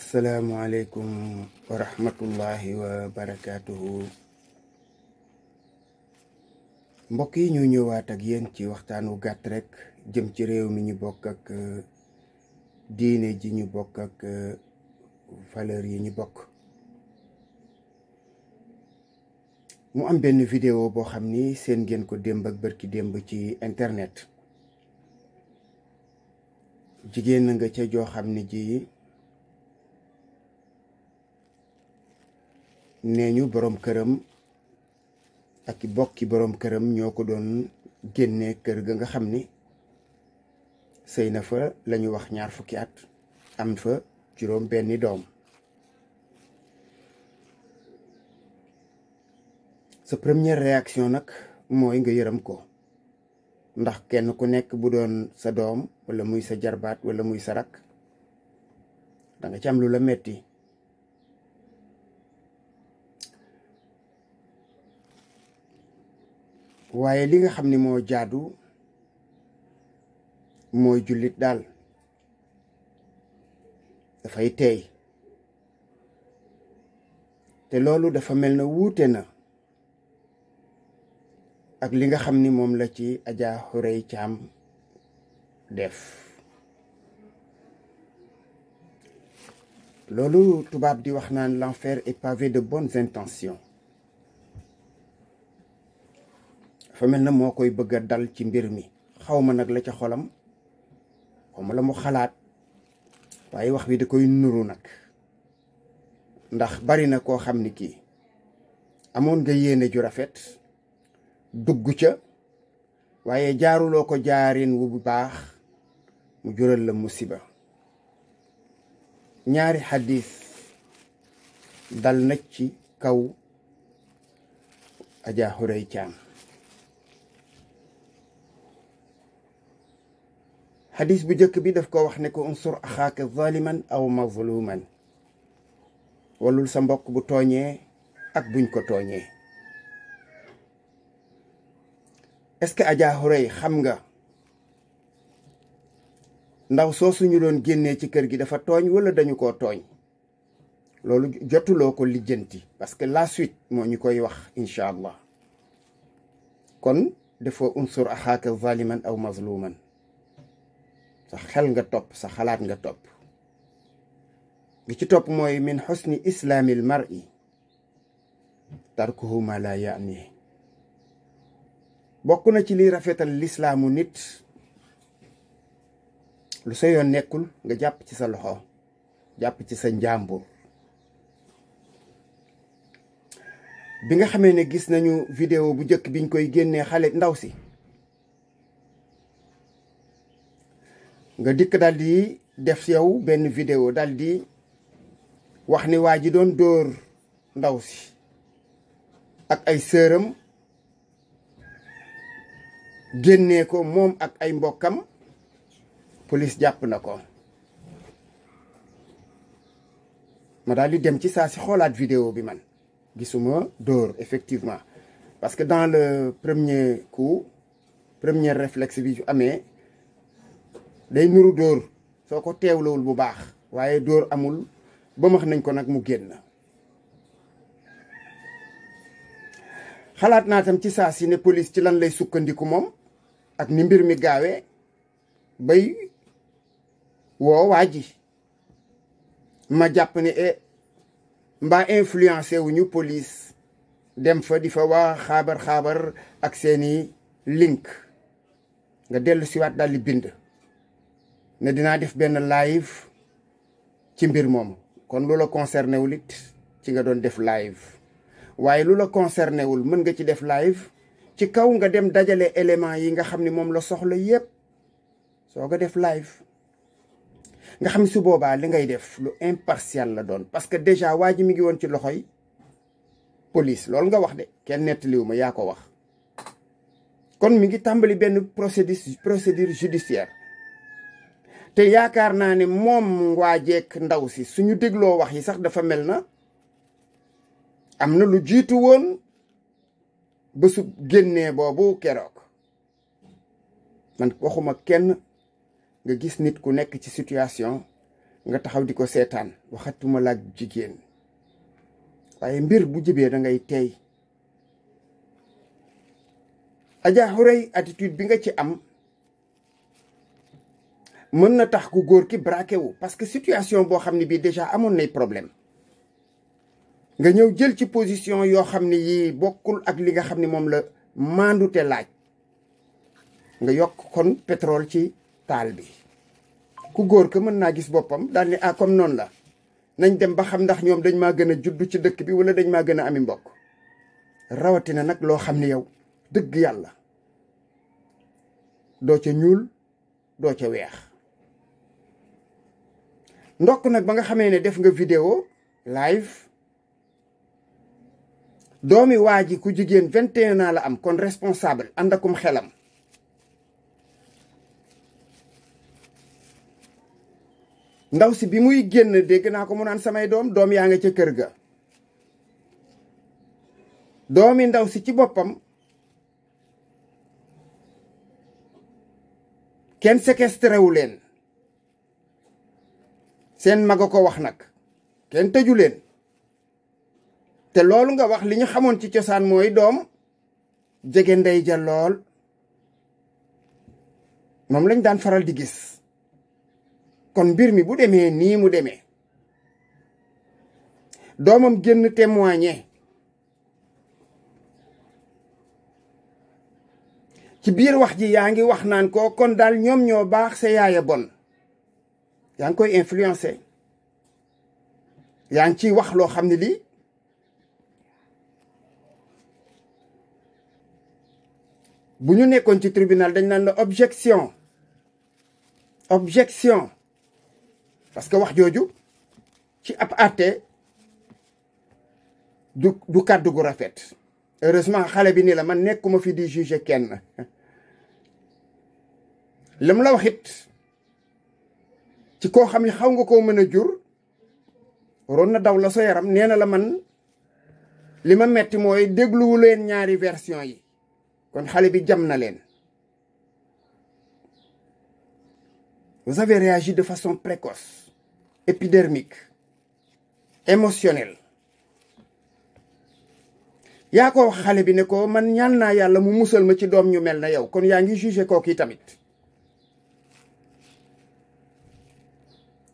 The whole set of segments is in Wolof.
asalaamualeykum wa rahmatullahi wa barakaatuhu. mbokk yi ñu ñëwaat ak yéen ci waxtaan wu gàtt rek jëm ci réew mi ñu bokk ak diine ji ñu bokk ak valeur yi ñu bokk. mu am benn vidéo boo xam ni seen ngeen ko démb ak bërki démb ci internet. jigéen nga ca joo xam ne ji nee ñu boroom këram ak bokki boroom këram ñoo ko doon génne kër ga nga xam ni sëy na fa lañu wax 20 fukki at am fa juróom benni doom. sa première réaction nag mooy nga yërëm ko, ndax kenn ku nekk bu doon sa doom walla muy sa jarbaat walla muy sa rak da nga ci am lu la metti. waaye li nga xam ni moo jaadu mooy jullit daal dafay teey, te loolu dafa mel na wuute na ak li nga xam ni moom la ci Adja Houreye Thiam def. loolu tubaab di wax naan l'enfer est pavé de bonnes intentions. dafa mel na moo koy bëgg a dal ci mbir mi, xawma nag la ca xolam, xawma la mu xalaat, waaye wax bi da koy nuru nag. ndax bari na koo xam ni kii amoon nga yéene ju rafet dugg ca, waaye jaaruloo ko jaarin wu bu baax mu jural la musiba. ñaari xadis dal na ci kaw Adja Houreye Thiam. xadis bu njëkk bi daf ko wax ne ko unsur axaaka zaliman aw mazluman, walul sa mbokk bu tooñee ak buñ ko tooñee. est-ce que Adja Houreye xam nga ndaw soo suñu doon génnee ci kër gi dafa tooñ wala dañu koo tooñ? loolu jotuloo ko lijjanti, parce que la suite moo ñu koy wax incha allah. kon dafa unsur axaaka zaliman aw mazluman, sa xel nga topp, sa xalaat nga topp. bi ci topp mooy min xusni islaamil mar'i tarkuhu ma la yaani. bokk na ci liy rafetal lislaamu nit, lu sa yoon nekkul nga jàpp ci sa loxo, jàpp ci sa njàmbur. bi nga xamee ne gis nañu vidéo bu njëkk biñ koy génnee xale ndaw si, nga dikk daal di def yow benn vidéo daal di wax ni waa ji doon dóor ndaw si ak ay sëram, génnee ko moom ak ay mbokkam, police jàpp na ko. ma daal di dem ci saa si xoolaat vidéo bi, man gisuma dóor effectivement, parce que dans le premier coup, premier réflexe bi ju amee day nuru dóor soo ko teewlawul bu baax, waaye dóor amul. ba max nañ ko nag mu génn. xalaat naa tam ci saa si ne police ci lan lay sukkandiku moom ak ni mbir mi gaawee bay woo waa ji. ma jàpp ne mbaa influencé wuñu police dem fa di fa waa xaabar ak seeni link. nga dellu siwaat daal di bind ne dinaa def benn live ci mbir moomu. kon lu la concerné wul it ci nga doon def live, waaye lu la concerné wul mën nga ci def live ci kaw nga dem dajale éléments yi nga xam ni moom la soxla yépp soo ko def live. nga xam su boobaa li ngay def lu impartial la doon, parce que déjà waa ji mi ngi woon ci loxoy police. loolu nga wax de, kenn nettaliwu ma, yaa ko wax. kon mi ngi tàmbali benn procédure judiciaire. te yaakaar naa ne moom waajeek ndaw si suñu dégloo wax yi sax dafa mel na am na lu jiitu woon bésu génnee boobu keroog. man waxuma kenn nga gis nit ku nekk ci situation nga taxaw di ko seetaan waxatuma laaj jigéen waaye mbir bu jibee da ngay teey. Adja Houreye attitude bi nga ci am mën na tax ku góor ki braqué wu parce que situation boo xam ne bii déjà amoon nay problème nga ñëw jël ci position yoo xam ne yii bokkul ak li nga xam ne moom la maandute laaj nga yokk kon pétrole ci taal bi. ku góor ka mën naa gis boppam daal ni ah comme noonu la nañ dem ba xam ndax ñoom dañ maa gën a juddu ci dëkk bi wala dañ maa gën a ami mbokk. rawatina nag loo xam ne yow dëgg yàlla doo ca ñuul doo ca weex. ndokk nag ba nga xamee ne def nga vidéo live doomi waa ji ku jigéen 21 ans la am kon responsable ànd akum xelam. ndaw si bi muy génn dégg naa ko mu naan samay doom yaa nga ca kër ga. doomi ndaw si ci boppam kenn séquestré wu leen seen mag a ko wax nag kenn tëju leen te loolu nga wax li ñu xamoon ci cosaan mooy doom jege ndey ja lool moom lañ daan faral di gis. kon mbir mi bu demee nii mu demee doomam génn témoigner ci biir wax ji yaa ngi wax naan ko kon daal ñoom ñoo baax sa yaaya bon yaa ngi koy influencer yaa ngi ciy wax loo xam ne lii bu ñu nekkoon ci tribunal dañ naan la objection parce que wax jooju ci ab àtte du kàddu gu rafet. heureusement xale bi ni la man nekkuma fi di juger kenn lam la wax it ci koo xam ne xaw nga koo mën a jur waroon na daw la sa yaram. nee na la man li ma metti mooy dégluwu leen ñaari version yi kon xale bi jam na leen. vous avez réagi de façon précoce, épidermique, émotionnelle. yaa ko wax xale bi ne ko man ñaan naa yàlla mu musal ma ci doom ñu mel na yow kon yaa ngi jugé kooku tamit.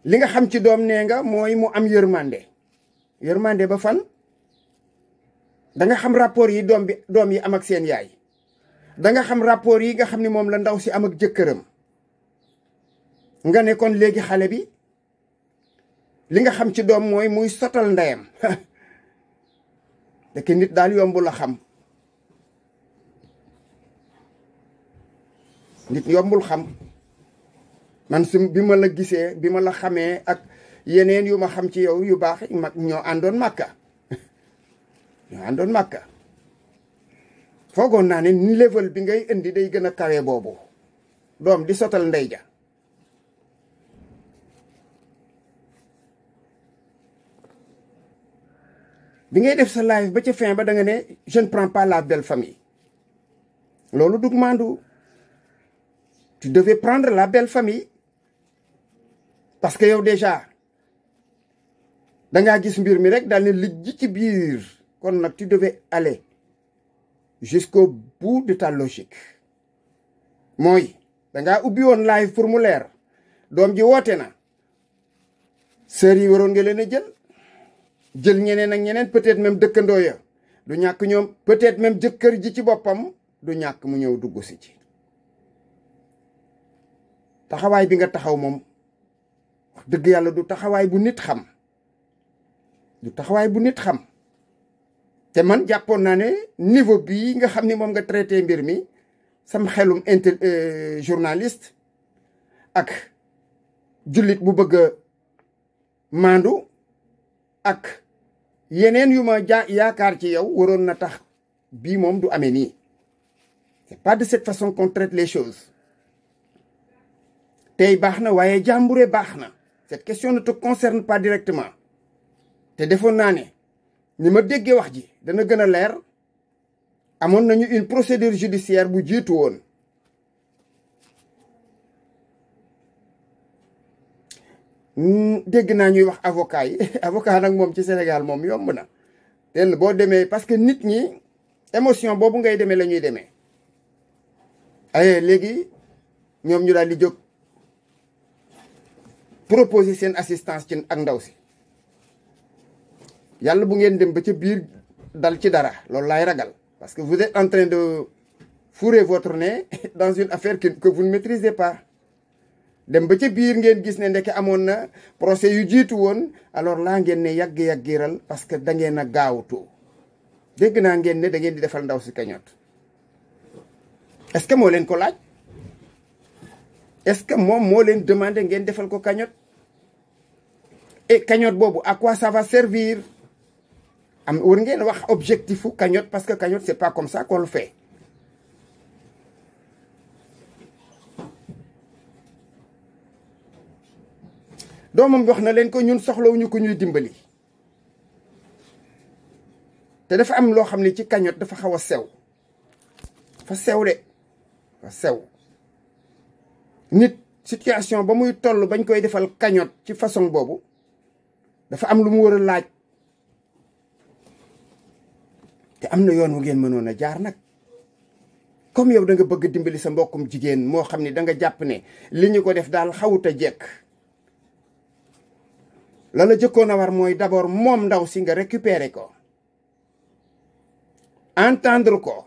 li nga xam ci doom nee nga mooy mu am yërmande ba fan. da nga xam rapport yi doom yi am ak seen yaay. da nga xam rapport yi nga xam ni moom la ndaw si am ak jëkkëram. nga ne kon léegi xale bi li nga xam ci doom mooy muy sotal ndeyam dëkk nit daal yombu la xam. nit yombul xam man bi ma la gisee bi ma la xamee ak yeneen yu ma xam ci yow yu baax mag ñoo àndoon màkka foogoon naa ne ni level bi ngay indi day gën a kawe boobu doom di sotal ndey ja. bi ngay def sa live ba ca fin ba da nga ne je ne prends pas la belle famille loolu dug maandu. tu devais prendre la belle famille parce que yow déjà dangaa gis mbir mi rek daal ne lijj ci biir kon nag tu devais aller jusqu'au bout de ta logique. mooy dangaa ubbi woon live pour mu leer doom ji woote na sœurs yi waroon nga leen a jël ñeneen ak ñeneen peut-être même dëkkandoo ya du ñàkk ñoom peut-être même jëkkër ji ci boppam du ñàkk mu ñëw dugg si ci. taxawaay bi nga taxaw moom wax dëgg yàlla du taxawaay bu nit xam te man jàppoon naa ne niveau bii nga xam ni moom nga traité mbir mi sam xelum journaliste ak jullit bu bëgg a maandu ak yeneen yu ma yaakaar ci yow waroon na tax bii moom du amee nii. c'est pas de cette façon qu'on traite les choses. tey baax na waaye jàmbure baax na. cette question ne te concerne pas directement. te defoon naa ne ni ma déggee wax ji dana gën a leer amoon nañu une procédure judiciaire bu jiitu woon. dégg naa ñuy wax avocat yi avocat nag moom ci Sénégal moom yomb na tel boo demee parce que nit ñi émotion boobu ngay demee la ñuy demee ay léegi ñoom ñu daal di jóg proposer seen assistance ci ak ndaw si yàlla bu ngeen dem ba ca biir dal ci dara loolu laay ragal parce que vous êtes en train de fourrer votre nez dans une affaire que vous ne maîtrisez pas dem ba ca biir ngeen gis ne ndeke amoon na procès yu jiitu woon alors laa ngeen ne yàgg-yàggiral parce que da ngeen a gaawtu dégg naa ngeen ne da ngeen di defal ndaw si cagnotte est-ce que moo leen ko laaj est-ce que moom moo leen demandé ngeen defal ko cagnotte et cagnotte boobu à quoi ça va servir am war ngeen wax objectifu cagnotte parce que cagnotte c'est pas comme ça qu'on le fait doomam wax na leen ko ñun soxlawuñu ko ñuy dimbali te dafa am loo xam ne ci cagnotte dafa xaw a sew dafa sew de dafa sew nit situation ba muy toll bañ koy defal cagnotte ci façon boobu dafa am lu mu war a laaj te am na yoon wu ngeen mënoon a jaar nag comme yow da nga bëgg dimbali sa mbokkum jigéen moo xam ne da nga jàpp ne li ñu ko def daal xawut a jekk la la jëkkoon a war mooy d'abord moom ndaw si nga récupérer ko entendre ko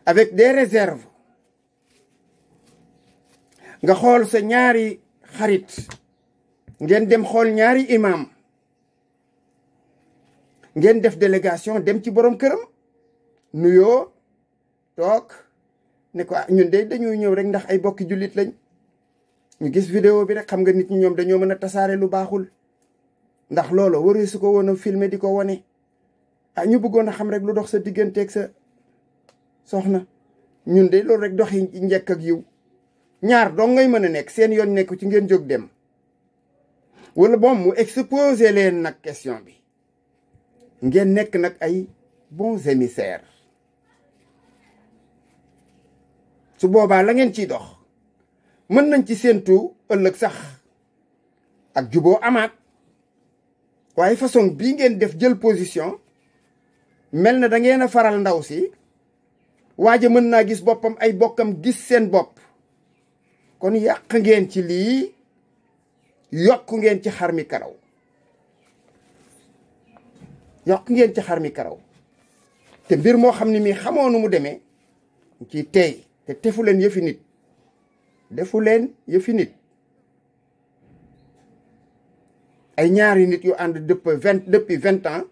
avec des réserves nga xool sa ñaari xarit ngeen dem xool ñaari imam ngeen def délégation dem ci borom këram nuyoo toog ne ko ñun de dañuy ñëw rek ndax ay bokki jullit lañ ñu gis vidéo bi rek xam nga nit ñi ñoom dañoo mën a tasaare lu baaxul ndax loolu waru su ko woon a filmer di ko wane ñu bëggoon a xam rek lu dox sa digganteeg sa soxna ñun de loolu rek doxi njëkk ak yiw ñaar dong ngay mën a nekk seen yoon nekku ci ngeen jóg dem wala moom mu exposer leen nag question bi ngeen nekk nag ay bons émissaires su boobaa la ngeen ciy dox mën nañ ci séentu ëllëg sax ak juboo amaat waaye façon bii ngeen def jël position mel na da ngeen a faral ndaw si waaja mën naa gis boppam ay bokkam gis seen bopp kon yàq ngeen ci lii yokk ngeen ci xar mi karaw yokk ngeen ci xar mi karaw te mbir moo xam ne mii xamoo nu mu demee ci tey te tefu leen yëfi nit defu leen yëfi nit ay ñaari nit yu ànd depuis 20 ans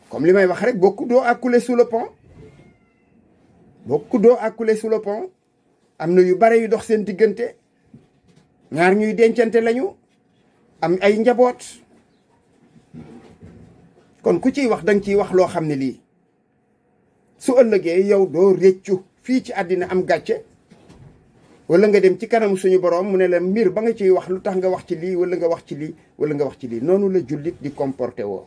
comme li may wax rek beaucoup d'eau a coulé sous le pont beaucoup d'eau a coulé sous le pont am na yu bare yu dox seen diggante ñaar ñuy dencante lañu am ay njaboot kon ku ciy wax danga ciy wax loo xam ne lii su ëllëgee yow doo réccu fii ci àddina am gàcce wala nga dem ci kanam suñu borom mu ne la mbir ba nga ciy wax lu tax nga wax ci lii wala nga wax ci lii wala nga wax ci lii noonu la jullit di comporté woo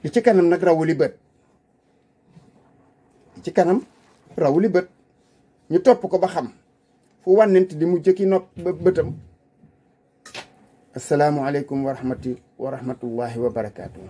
li ci kanam nag rawuli bët li ci kanam rawuli bët ñu topp ko ba xam fu wànnent di mu jëkki nopp ba bëtam asalaamualeykum wa rahmatullahi wa barakaatu.